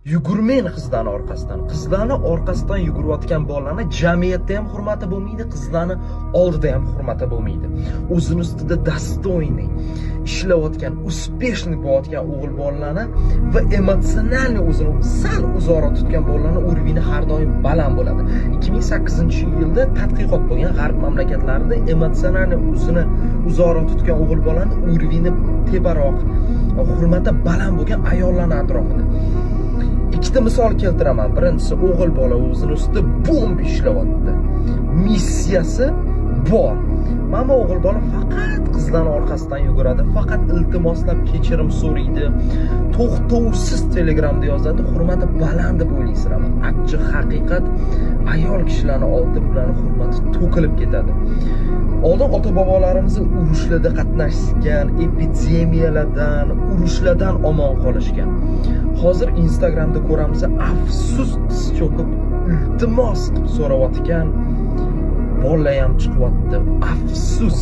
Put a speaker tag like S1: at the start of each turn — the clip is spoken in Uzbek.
S1: Yugurmang qizlarni orqasidan. Qizlarni orqasidan yugurayotgan bolalarni jamiyatda ham hurmati bo'lmaydi, qizlarni oldida ham hurmati bo'lmaydi. O'zini ustida достойный ishlayotgan, успешный bo'layotgan o'g'il bolalarni va эмоциональный o'zini sal uzoqroq tutgan bolalarni уровень i har doim baland bo'ladi. 2008-yilda tadqiqot bo'lgan g'arb mamlakatlarida, эмоциональный o'zini uzoqroq tutgan o'g'il bolani уровень i teparoq, hurmati baland bo'lgan ayollarni atrofida. Ikkita misol keltiraman. Birinchisi, o'g'il bola o'zini ustida bomba ishlayapti. Missiyasi bor. Mana o'g'il bola faqat qizlarni orqasidan yuguradi, faqat iltimoslab kechirim so'raydi, to'xtovsiz Telegramda yozadi, hurmati baland deb o'ylaysizlarmi? Achchiq haqiqat, ayol kishilarni oldida bularni hurmati to'kilib ketadi. Oldin ota bobolarimiz urushlarda qatnashgan, epidemiyalardan, urushlardan omon qolishgan. Hozir Instagramda ko'ramiz, afsus, tiz cho'kib iltimos qilib so'rayotgan bolalar ham chiqyapti. Afsus.